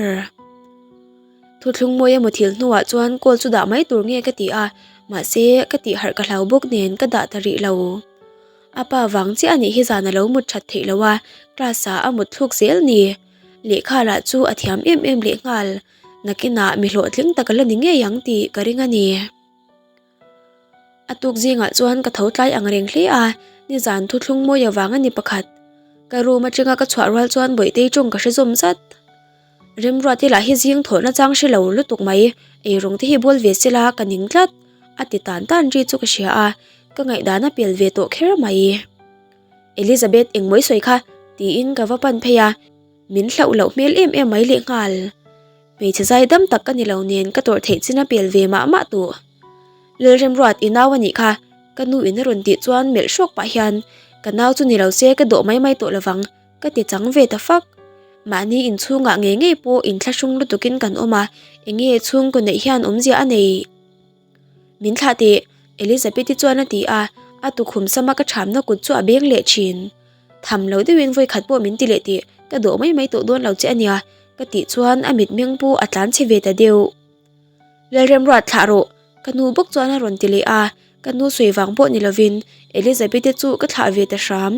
Thuthlung mawi emaw thil hnuah chuan call chu dah mai tur nge ka ti a, mahse ka tih harh ka hlau bawk nen ka dah ta rih lo. A pa vang chiah anih hi zan a lo mut that theih lo a, class ah a mut thluk zel ni. Lehkha lah chu a thiam em em lehnghal, nakinah mi hlawhtling tak a la ni ngei ang tih ka ring a ni. A tuk zingah chuan ka tho tlai ang reng hle a, nizan thuthlung mawi avang a ni pakhat. Ka room atanga ka chhuah rual chuan Bawihtei tawng ka hre zawm zat. Remruati lah hi zing thawhna chang hre lo lutuk mai, eirawng te hi bawl ve sela ka ning tlat, a ti tan tan ri chu ka hria a, ka ngaihdan a pel ve tawh kher mai. Elizabeth engmawi sawi kha tiin ka va pan phei a, min hlauh loh hmel em em mai lehnghal. Hmeichhe zai dam tak ka ni lo nen ka tawrh theih chin a pel ve mah mah tawh. Lalremruat i nau a nih kha, ka nu in a rawn tih chuan melh hrawk pah hian ka nau chu ni lo se ka dawh mai mai tawh lovang ka ti chang ve ta fak. Mahni inchhungah ngei ngei pawh inthlahrung lutukin kan awm a, enge chhungkaw neih hian awmzia a nei. Min thlah teh, Elizabeth-i chuan a ti a, a tukhum sama ka thamna kut chu a beng leh thin. Tham lo deuhin vawi khat pawh min ti leh tih, ka dawh mai mai tawh dawn lo che a nia, ka tih chuan a mitmeng pawh a tlan chhe ve ta deuh. Lalremruat thlah rawh, ka nu bawk chuan a rawn ti leh a, ka nu sawi vang pawh ni lovin Elizabeth-i chu ka thlah ve ta hram.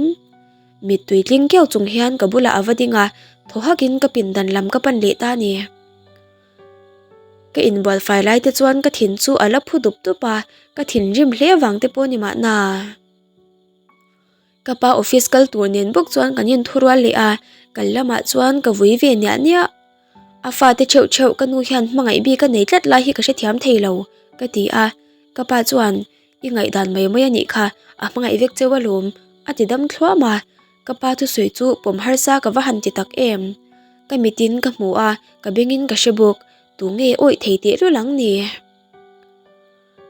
Mittui tling keuh chung hian ka bulah a va ding a, thaw hakin ka pindan lam ka pan leh ta a ni. Ka inbual fai lai te chuan ka thin chu a la phu dup dup a, ka thinrim hle vang te pawh ni mahna. Ka pa office kal tur nen bawk chuan kan inthurual leh a, kal lamah chuan ka vui ve niah niah. A fate theuh theuh ka nu hian hmangaih bik a nei tlat lai hi ka hrethiam thei lo, ka ti a. Ka pa chuan, I ngaihdan mai mai a nih kha, a hmangaih vek cheu alawm, a ti dam thluam a. Ka pa thusawi chu pawm harsa ka va han ti tak em. Ka mitin ka hmu a, ka bengin ka hre bawk, tu nge awih thei tehlul ang ni?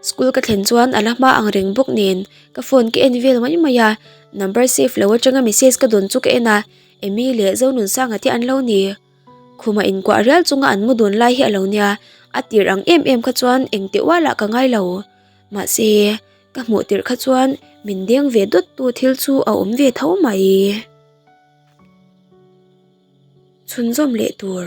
School ka thlen chuan a la hma ang reng bawk nen ka phone ka en vel mai mai a, number save lo atanga message ka dawn chu ka en a, Amy leh Zonunsanga te an lo ni. Khuma inkuah rial chunga an mu dun lai hi a lo nia, a tir ang em em kha chuan engte ualah ka ngai lo. Mahse, ka hmuh tirh kha chuan min deng ve dawt tu thil chu a awm ve tho mai. Chhunzawm leh tur.